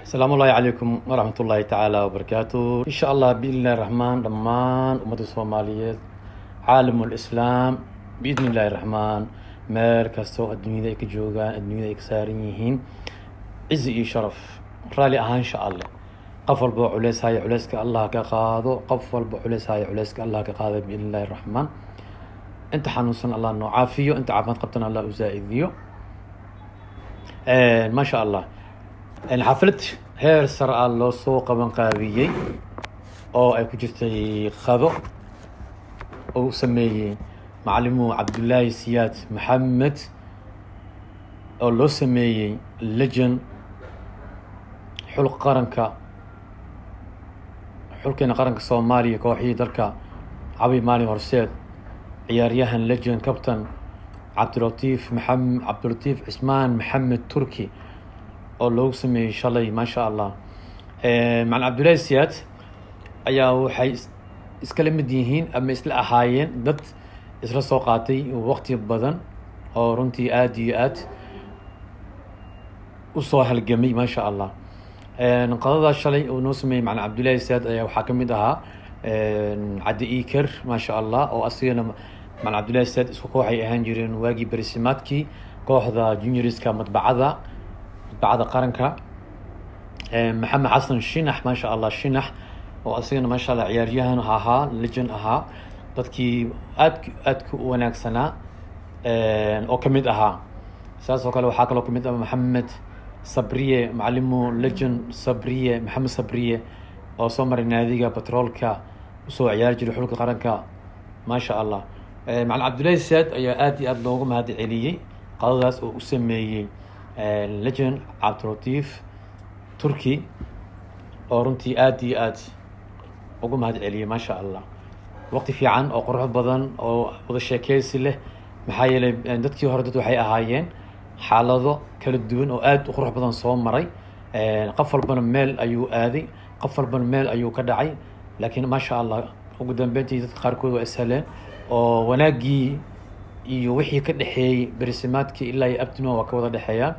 Asalaamu ullaahi calaykum waraxmat ullaahi tacaala wabarakaatu. Insha Allah, biidni illahi raxmaan, dhammaan ummadda Soomaaliyeed, caalamul Islaam, biidni illahi raxmaan, meel kastoo adduunyada ay ka joogaan, adduunyada ay ka saaran yihiin, cizi iyo sharaf, raalli ahaansha Alle. Qof walba oo culeys haya, culeyska Allah ka qaado. Qof walba culeys haya, culeyska Allah ka qaado, biidni illahi raxmaan. Inta xanuunsan Allah noo caafiyo, inta caafimaad qabtana Allah u zaa-idiyo. Maasha Allah, xaflad heer sare ah loo soo qaban qaabiyey oo ay ku jirtay qado oo u sameeyey macalimu Cabdullaahi Siyaad Maxamed, oo loo sameeyey legend xul qaranka, xulkeena qaranka Soomaaliya, kooxihii dalka Cabi Maalin Horseed, ciyaaryahan legend captain Cabdilatiif Maxamed, Cabdilatiif Cismaan Maxamed Turki, oo loogu sameeyey shalay, maasha Allah. Macalin Cabdullaahi Siyaad ayaa waxay iskala mid yihiin ama isla ahaayeen dad isla soo qaatay waqti badan oo runtii aada iyo aad usoo halgamay, maasha Allah. Qadadaa shalay uu noo sameeyey macalin Cabdullaahi Siyaad ayaa waxaa kamid ahaa Caddi Iker, maasha Allah, oo asigana macalin Cabdullaahi Siyaad isku koox ay ahaan jireen waagii berisimaadkii, kooxda juniorska Madbacada Qaranka. Maxamed Xasan Shinax, maasha Allah, Shinax oo asigana, maasha Allah, ciyaaryahan ahaa, legend ahaa, dadkii aad aadka u wanaagsanaa oo kamid ahaa. Saas oo kale waxaa kaloo kamid ah Maxamed Sabriye, macalimu legend Sabriye, Maxamed Sabriye, oo soo maray naadiga Batroolka, usoo ciyaari jiray xulka qaranka, maasha Allah. Macalin Cabdullaahi Siyaad ayaa aad iyo aad loogu mahad celiyey qadadaas oo u sameeyey legend Cabdilatiif Turki, oo runtii aad iyo aad ugu mahad celiyey, maasha Allah. Waqti fiican oo qurux badan oo wada sheekeysi leh, maxaa yeelay dadkii hore dad waxay ahaayeen xaalado kala duwan oo aad u qurux badan soo maray. Qof walbana meel ayuu aaday, qof walbana meel ayuu ka dhacay, laakiin maasha Allah, ugu dambeyntii dadka qaarkood waa isheleen oo wanaaggii iyo wixii ka dhexeeyey berisimaadkii ilaa iyo abtino waa ka wada dhexeeyaan.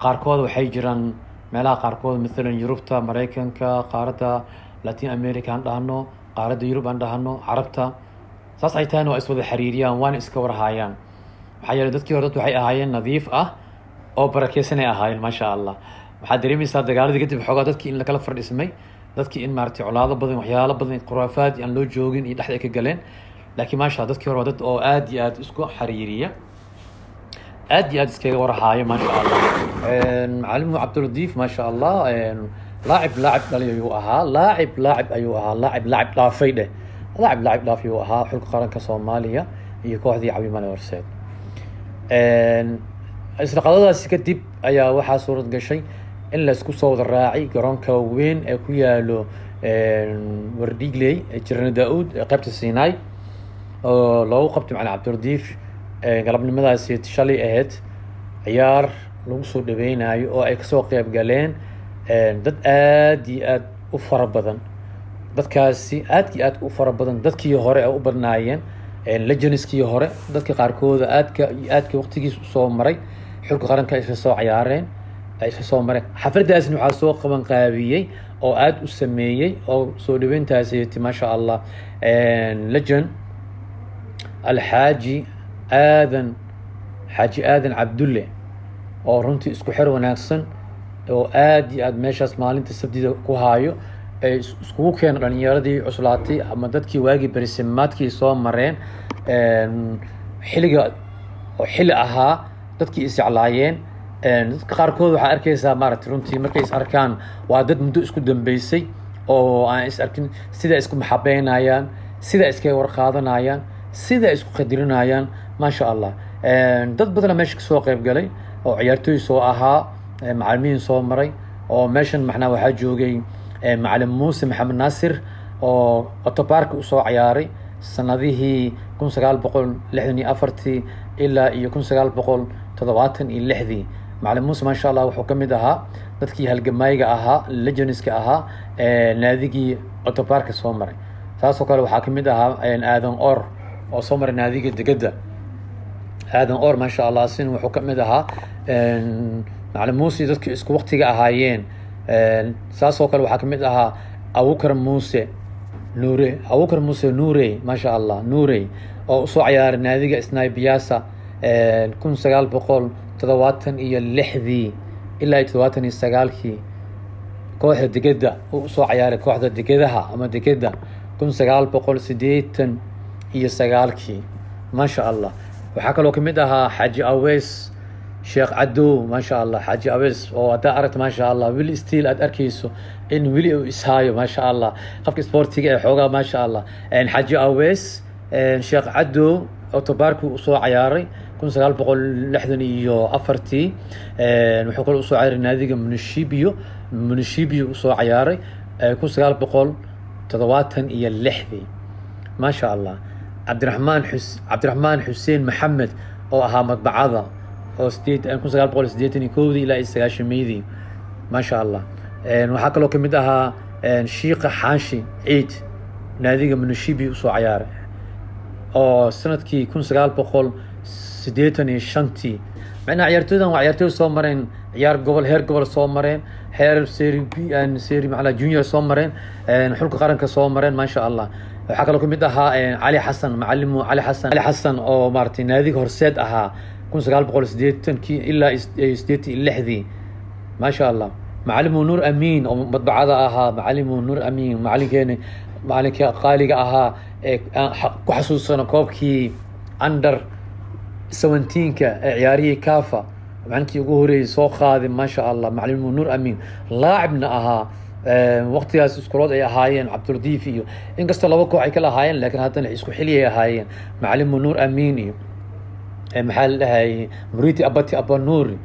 Qaarkood waxay jiraan meelaha qaarkood, mathalan Yurubta, Maraykanka, qaaradda Latin America aan dhahno, qaaradda Yurub aan dhahno, Carabta. Saas ay tahayna waa iswada xiriiriyaan, waana iska warhaayaan, maxaa yeeley dadkii hore dad waxay ahaayeen nadiif ah oo barakeysanay ahaayeen, maasha Allah. Waxaad dareemaysaa dagaaladii kadib xoogaa dadkii in lakala fardhismay, dadkii in maaragtay colaado badan, waxyaalo badan, khuraafaad aan loo joogin iyo dhexda ay ka galeen. Laakiin maasha, dadkii hore waa dad oo aad iyo aad isku xiriiriya, aad iyo aad iskaga warhaayo, maasha Allah. Macalimu Cabdilatiif, maasha Allah, laacib laacib dhali ayuu ahaa, laacib laacib ayuu ahaa, laacib laacib dhaafay dheh, laacib laacib dhaaf ayuu ahaa xulka qaranka Soomaaliya iyo kooxdii Cabimane Horseed. Isla qadadaasi kadib ayaa waxaa suurad gashay in laisku soo wada raacay garoonka weyn ee ku yaalo Wardhiigley, Jirane Daa-uud, ee qaybta Sinai, oo loogu qabtay macalin Cabdilatiif galabnimadaasi shalay ahayd ciyaar lagu soo dhaweynayo oo ay kasoo qeyb galeen dad aad iyo aad u fara badan. Dadkaasi aad iyo aad u fara badan, dadkii hore ee u badnaayeen legendskii hore, dadka qaarkooda aadka iyo aadka waqtigiis usoo maray xulka qaranka isla soo ciyaareen, ay isla soo mareen. Xafladaasna waxaa soo qaban qaabiyey oo aada u sameeyey oo soo dhaweyntaasi, maasha Allah, legend Alxaaji Aadan, Xaaji Aadan Cabdulle, oo runtii isku xer wanaagsan oo aad iyo aad meeshaas maalinta Sabtida ku haayo ay iskugu keena dhalinyaradii cuslaatay ama dadkii waagii berisimaadkii soo mareen, xilliga oo xilli ahaa dadkii isjeclaayeen. Dadka qaarkood waxaa arkaysaa, maaragtay, runtii markay is arkaan, waa dad muddo isku dambeysay oo aan is arkin, sida isku maxabeynayaan, sida iskaga warqaadanayaan, sida isku qadirinayaan, maasha Allah. Dad badana meesha kasoo qayb galay oo ciyaartooy soo ahaa, macalimiin soo maray, oo meeshan macnaa waxaa joogay macalin Muuse Maxamed Naasir oo Otobarka usoo ciyaaray sanadihii 1964-tii ilaa iyo 1976-dii. Macalin Muuse, maasha Allah, wuxuu ka mid ahaa dadkii halgamayga ahaa, legendska ahaa, naadigii Otobarka soo maray. Saasoo kale waxaa kamid ahaa Aadan Or oo soo maray naadiga Degedda. Aadan Or, maasha Allah, sin wuxuu ka mid ahaa macalin Muuse dadkii isku waqtiga ahaayeen. Saasoo kale waxaa kamid ahaa Abukar Muuse Nuure, Abukar Muuse Nuurey, maasha Allah, Nuurey oo usoo ciyaaray naadiga Snaibiasa 1976dii ilaa iyo 79-kii, kooxda degeda uu usoo ciyaaray, kooxda degedaha ama degeda, 1989-kii, maasha Allah. Waxaa kaloo kamid ahaa Xaaji Aweys Sheekh Cadow, maasha Allah. Xaaji Aweys oo haddaa aragta, maasha Allah, weli still aad arkeyso in weli uu ishaayo, maasha Allah, qofka sportiga ee xoogaa, maasha Allah. Xaaji Aweys Sheekh Cadow oo tabaarku usoo ciyaaray 1964-tii. Wuxuu kaloo usoo ciyaaray naadiga Munishibio, Munishibio usoo ciyaaray 1976-dii, maasha Allah. Cabdiraxmaan xus Cabdiraxmaan Xuseen Maxamed oo ahaa madbacada oo sideed 1981-dii ilaa iyo sagaashameydii, maasha Allah. Waxaa kaloo kamid ahaa Shiika Xaashi Ciid, naadiga Munushibi usoo ciyaaray oo sanadkii 1985-tii. Macnaha ciyaartooydan waa ciyaartooy soo mareen ciyaar gobol, heer gobol soo mareen, heer serie B, serie macnaha junior soo mareen, xulka qaranka soo mareen, maasha Allah. Waxaa kaloo kamid ahaa Cali Xasan Macalimu, Cali Xasan, Cali Xasan oo maaragtay naadiga Horseed ahaa 1980-kii ilaa 86-dii, maasha Allah. Macalimu Nuur Amiin oo madbacada ahaa, Macalimu Nuur Amiin, macalinkeeni, macalinka qaaliga ahaa ee aan ku xasuusano koobkii under 17-ka ee ciyaarihii kafa macalinkii ugu horeeyey soo qaaday, maasha Allah. Macalimu Nuur Amiin laacibna ahaa, waqtigaas iskulood ay ahaayeen Cabduladiif iyo, inkastoo laba koox ay kala ahaayeen, laakiin haddana isku xiliyay ahaayeen. Macalimu Nuur Amiin iyo maxaa la dhahayay, Muriti Abati Abanuuri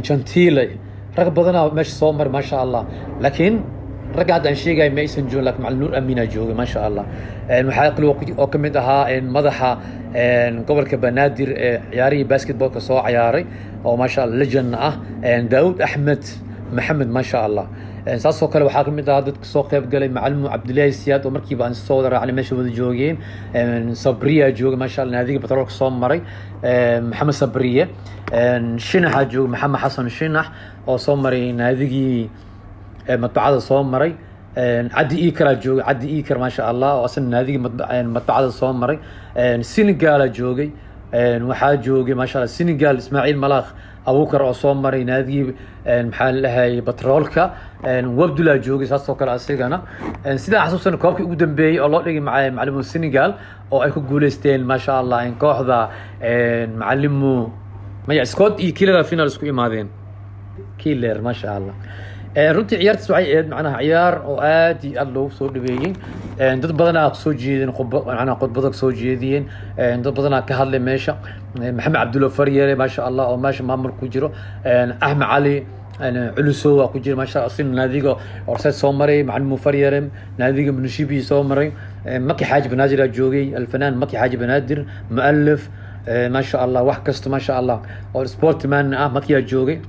Jantile, rag badanaa meesha soo maray, maasha Allah. Laakiin ragga hadda aan sheegaya ma aysan joogin, lakin Macalin Nuur Amiina joogay, maasha Allah. Waxaa kaloo oo kamid ahaa madaxa gobolka Banaadir ee ciyaarihii basketballka soo ciyaaray oo, maasha Allah, legend ah, Daawud Axmed Maxamed, maasha Allah. Saasoo kale waxaa kamid ahaa dadka soo qeyb galay Macalimu Cabdillaahi Siyaad oo markiiba aan soo wada raacnay, meesha wada joogeen. Sabriya joogay, maasha Allah, naadiga batroolka soo maray, Maxamed Sabriye. Shinaxaa joogay, Maxamed Xasan Shinax oo soo maray naadigii madbacada soo maray. Cabdi Iikaraa joogay, Cabdi Iikar, maasha Allah, oo asna naadigii madbacada soo maray. Senegala joogay, waxaa joogay, maasha Allah, Senegal Ismaaciil Malaakh Abukar oo soo maray naadigii, maxaa la dhahay, batroolka. Wabdula joogay saasoo kale asigana. Sidaan xasuusana koobkii ugu dambeeyey oo loo dhigay macalimu Senegal oo ay ku guuleysteen, maasha Allah, in kooxda macalimu maya Scott iyo Killer final isku imaadeen, Killer, maasha Allah. Runtii ciyaartaas waxay ahayd macnaha ciyaar oo aad iyo aad loogu soo dhaweeyey. Dad badanaa soo jeedeen khudba, macnaha khudbada soo jeediyeen. Dad badanaa ka hadlay meesha. Maxamed Cabdulla Faryere, maasha Allah, oo meesha maamul ku jiro. Axmed Cali Culusow waa ku jira, maasha Allah, sin naadiga Horseed soo maray. Macalimu Faryere naadiga Munishibi soo maray. Maki Xaaji Banaadir aa joogay, alfanaan Maki Xaaji Banaadir, mualif, maasha Allah, wax kasta, maasha Allah, oo sportman ah, makiyaa joogay.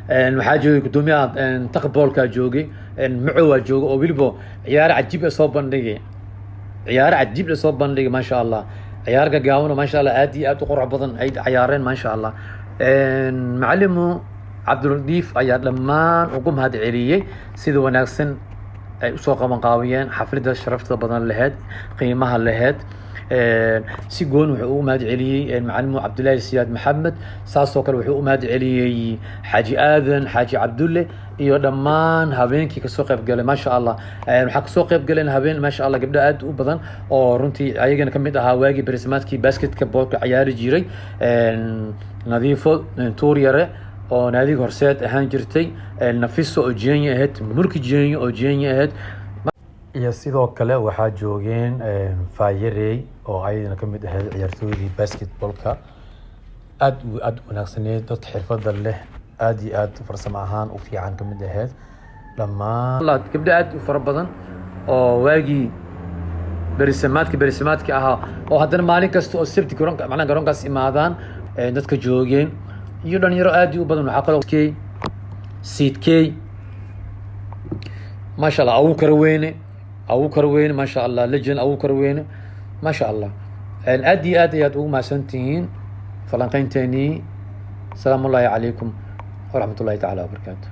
Waxaa joogay gudoomiyaha taqboolkaa joogay, macowaa joogay oo weliba ciyaaro cajiib ah soo bandhigay, ciyaaro cajiib ah soo bandhigay, maasha Allah. Ciyaar gagaabano, maasha Allah, aad iyo aad u qurux badan ay cayaareen, maasha Allah. Macalimu Cabduladiif ayaa dhammaan ugu mahad celiyey sida wanaagsan ay usoo qaban qaabiyeen xafladda sharafta badan laheyd, qiimaha laheyd. Si goon wuxuu ugu mahad celiyey macalimu Cabdullaahi Siyaad Maxamed. Saasoo kale wuxuu u mahad celiyey Xaaji Aadan Xaaji Cabdulle iyo dhammaan habeenkii kasoo qayb galay, maasha Allah. Waxaa kasoo qayb galeen habeen, maasha Allah, gabdho aad u badan oo runtii ayagana kamid ahaa waagii berisamaadkii basketka boolka ciyaari jiray. Nadiifo Tuuryare oo naadiga Horseed ahaan jirtay, Nafiso oo jenya ahayd, Mulki Jenya oo jenya ahayd, iyo sidoo kale waxaa joogeen Faayarey oo ayadana kamid ahayd ciyaartooydii basketballka aad aad u wanaagsaneed, dadka xirfada leh, aad iyo aad farsamo ahaan u fiican kamid ahayd. Dhammaan gabdho aad u fara badan oo waagii berisamaadka ahaa oo haddana maalin kasta oo Sabti garoonka, macnaha garoonkaas imaadaan dadka joogeen, iyo dhalinyaro aad u badan. Waxaa kaloo k siidkey, maasha Allah, Abukar Weyne, Abukar Weyne, maasha Allah, legend Abukar Weyne, maasha Allah. Aad iyo aad ayaad ugu mahadsantihiin falanqeynteenii. Asalaamu ullahi calaykum waraxmat ullahi tacaala wabarakaatu.